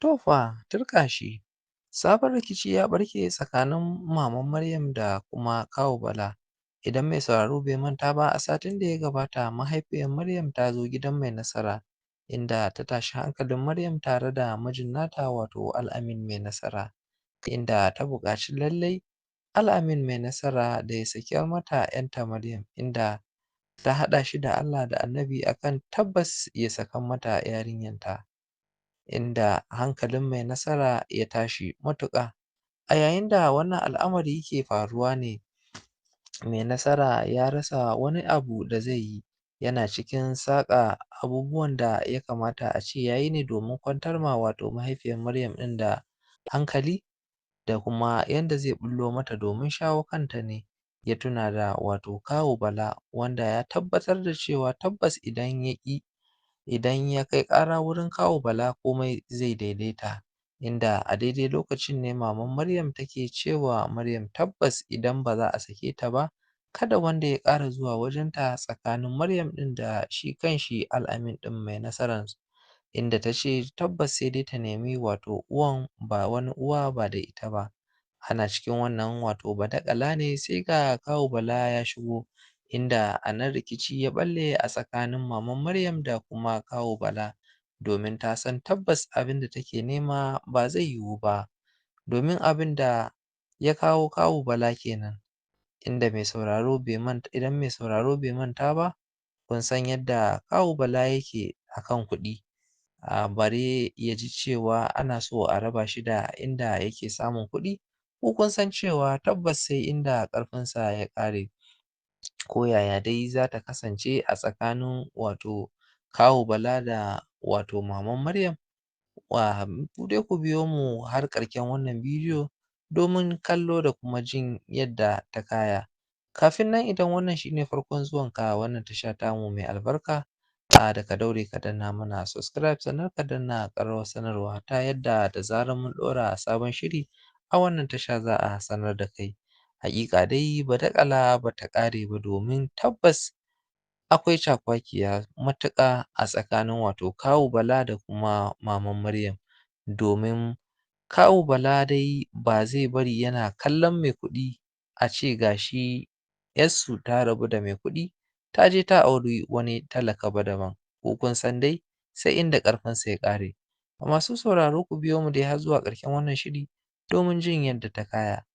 To fa turƙashi. Sabon rikici ya ɓarke tsakanin maman Maryam da kuma kawu Bala. Idan mai sauraro bai manta ba, a satin da ya gabata mahaifiyar Maryam ta zo gidan mai nasara, inda ta tashi hankalin Maryam tare da mijin nata, wato Al'amin mai nasara, inda ta buƙaci lallai Al'amin mai nasara da ya sakar mata ‘yarta Maryam, inda ta haɗa shi da Allah da Annabi akan tabbas ya sakar mata yarinyarta, inda hankalin mai nasara ya tashi matuƙa. A yayin da wannan al'amari yake faruwa ne, mai nasara ya rasa wani abu da zai yi, yana cikin saƙa abubuwan da ya kamata a ce ya yi ne domin kwantar ma wato mahaifiyar Maryam ɗin da hankali, da kuma yanda zai ɓullo mata domin shawo kanta ne ya tuna da wato kawu Bala, wanda ya tabbatar da cewa tabbas idan ya ƙi, idan ya kai ƙara wurin kawu Bala, komai zai daidaita. Inda a daidai lokacin ne maman Maryam take cewa Maryam tabbas idan ba za a sake ta ba, kada wanda ya ƙara zuwa wajenta tsakanin Maryam ɗin da shi kanshi Al'amin ɗin mai nasaran, inda ta ce tabbas sai dai ta nemi wato uwan, ba wani uwa ba da ita ba. Ana cikin wannan wato badaƙala ne sai ga kawu Bala ya shigo, inda a nan rikici ya ɓalle a tsakanin maman Maryam da kuma kawu Bala, domin ta san tabbas abin da take nema ba zai yiwu ba, domin abin da ya kawo kawu Bala kenan. Inda mai sauraro bai manta, idan mai sauraro bai manta ba, kun san yadda kawu Bala yake a kan kuɗi, a bare ya ji cewa ana so a raba shi da inda yake samun kuɗi, ko kun san cewa tabbas sai inda ƙarfinsa ya ƙare. Ko yaya dai za ta kasance a tsakanin wato kawu Bala da wato maman Maryam? Wa ku dai ku biyo mu har ƙarshen wannan bidiyo domin kallo da kuma jin yadda ta kaya. Kafin nan, idan wannan shi ne farkon zuwanka wannan tasha tamu mai albarka, da ka daure ka danna mana subscribe, sannan ka danna ƙararrawar sanarwa, ta yadda da zarar mun ɗora sabon shiri a wannan tasha za a sanar da kai. Haƙiƙa dai badaƙala ba ta ƙare ba, domin tabbas akwai cakwakiya matuƙa a tsakanin wato kawu Bala da kuma maman Maryam, domin kawu Bala dai ba zai bari yana kallon mai kuɗi a ce ga shi ‘yarsu ta rabu da mai kuɗi ta je ta auri wani talaka ba daban. Ko kun san dai sai inda ƙarfinsa ya ƙare. Masu sauraro, ku biyo mu dai har zuwa ƙarshen wannan shiri domin jin yadda ta kaya.